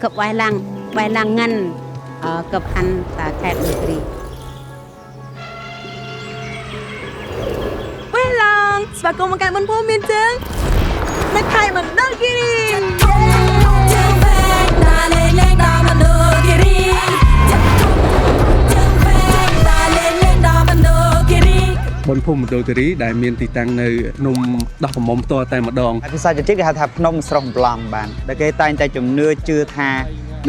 កបបេះឡាំងបេះឡាំងងាន់កបអានតាខេត្តមណ្ឌលគិរី វេឡងស្វាគមន៍មកកាន់បុណ្យភូមិមានជើងនៅខេត្តមណ្ឌលគិរី ជើងវែងតាលេងលេងដល់មណ្ឌលគិរីចិត្តធំជើងវែងតាលេងលេងដល់មណ្ឌលគិរី បុណ្យភូមិមណ្ឌលគិរីដែលមានទីតាំងនៅភ្នំដោះក្រមុំផ្ទាល់តែម្ដង ភាសាជាតិគេហៅថាភ្នំស្រស់ប្លង់បានដែលគេតែងតែជំនឿជឿថា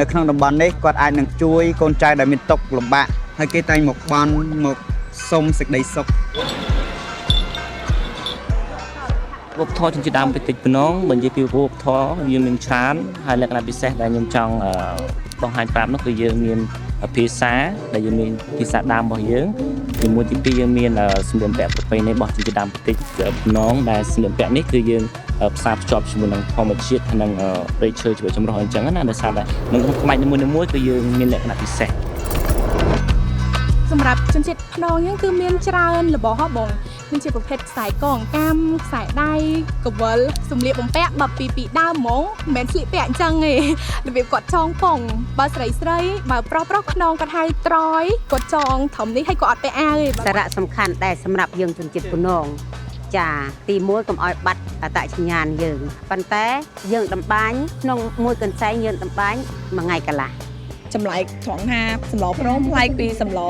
នៅក្នុងតំបន់នេះគាត់អាចនឹងជួយកូនចៅដែលមានទុក្ខលំបាកហើយគេតែងមកបន់មកសុំសេចក្តីសុខ វប្បធម៌ជនជាតិដើមតិចប៉ុណ្ណងបើនិយាយពីវប្បធម៌យើងមានច្រើនហើយលក្ខណៈពិសេសដែលខ្ញុំចង់បង្ហាញប្រាប់នោះគឺយើងមានភាសាដែលយើងមានភាសាដើមរបស់យើងទីមួយទីពីរយើងមានសម្លៀកបំពាក់ប្រពៃណីរបស់ជនជាតិដើមតិចប៉ុណ្ណងដែលសម្លៀកបំពាក់នេះគឺយើងផ្សារភ្ជាប់ជាមួយនឹងធម្មជាតិហើយនឹងព្រៃឈើជីវចម្រុះអញ្ចឹងណាដោយសារតែក្នុងក្បាច់នីមួយៗគឺយើងមានលក្ខណៈពិសេស សម្រាប់ជនជាតិភ្នងហ្នឹងគឺមានច្រើនរបស់ហ៎បងមានជាប្រភេទខ្សែកងកាំខ្សែដៃកវលសម្លៀកបំពាក់បើពីពីដើមហ្មងមិនមែនស្លៀកពាក់អញ្ចឹងទេរបៀបគាត់ចងពងបើស្រីស្រីបើប្រុសប្រុសខ្នងគាត់ហៅត្រយគាត់ចងត្រឹមនេះហើយគាត់អត់ពាក់អាវទេបើ សារៈសំខាន់ដែលសម្រាប់យើងជនជាតិព្នងចាទី1កុំឲ្យបាត់អត្តសញ្ញាណយើងប៉ុន្តែយើងតម្បាញក្នុងមួយកន្សែងយើងតម្បាញមួយថ្ងៃកន្លះ ចម្លែកត្រង់ថាសម្លព្រមប្លែកពីសម្ល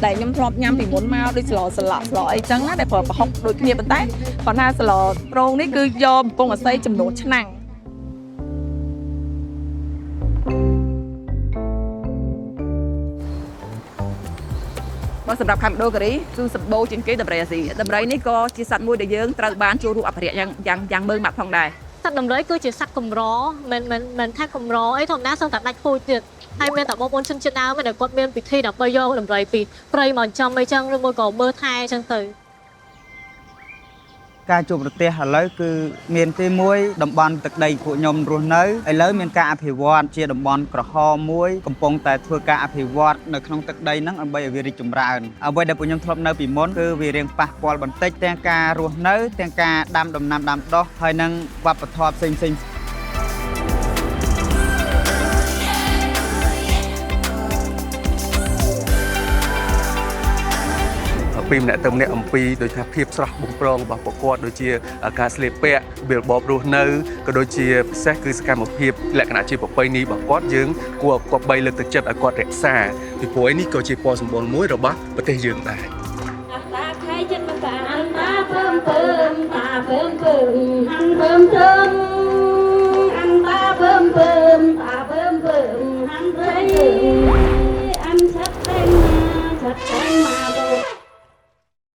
ដែលខ្ញុំធ្លាប់ញ៉ាំពីមុនមកដូចសម្លស្លាក់សម្លអីចឹងណាដែលប្រើប្រហុកដូចគ្នាប៉ុន្តែគាត់ថាសម្លប្រងនេះគឺយកកំពង់អសីចំនួនឆ្នាំង បើសម្រាប់ខេត្តមណ្ឌលគិរីគឺសម្បូរជាងគេដំរីអាស៊ីដំរីនេះក៏ជាសត្វមួយដែលយើងត្រូវបានចូលរួមអភិរក្សយ៉ាងយ៉ាងយ៉ាងម៉ឺងម៉ាត់ផងដែរ សត្វដំរីគឺជាសត្វកម្រមិនមិនមិនថាកម្រអីធម្មតាសឹងតែដាច់ពូជទៀតហើយមានតែបងប្អូនជនជាតិដើមឯងដែលគាត់មានពិធីដើម្បីយកដំរីពីព្រៃមកចំអីចឹងឬមួយក៏មើលថែចឹងទៅ ការជួបប្រទះឥឡូវគឺមានទីមួយតំបន់ទឹកដីពួកខ្ញុំរស់នៅឥឡូវមានការអភិវឌ្ឍជាតំបន់ក្រហមមួយកំពុងតែធ្វើការអភិវឌ្ឍនៅក្នុងទឹកដីហ្នឹងដើម្បីឲ្យវារីកចម្រើនអ្វីដែលពួកខ្ញុំធ្លាប់នៅពីមុនគឺវារៀងប៉ះពាល់បន្តិចទាំងការរស់នៅទាំងការដាំដំណាំដាំដុះហើយនិងវប្បធម៌ផ្សេងៗ ពីម្នាក់ទៅម្នាក់អំពីដូចថាភាពស្រស់បំព្រងរបស់ពួកគាត់ដូចជាការស្លៀកពាក់របៀបរបរស់នៅក៏ដូចជាពិសេសគឺសកម្មភាពលក្ខណៈជាប្រពៃណីរបស់គាត់យើងគួរគប្បីលើកទឹកចិត្តឲ្យគាត់រក្សាពីព្រោះឯនេះក៏ជាពណ៌សម្បុរមួយរបស់ប្រទេសយើងដែរ តាខៃចិត្តមកតាអានតាពើមពើមតាពើមពើមហាន់ពើមពើមអានតាពើមពើមតាពើមពើមហាន់ព្រៃអានឆាត់តែងឆាត់តែ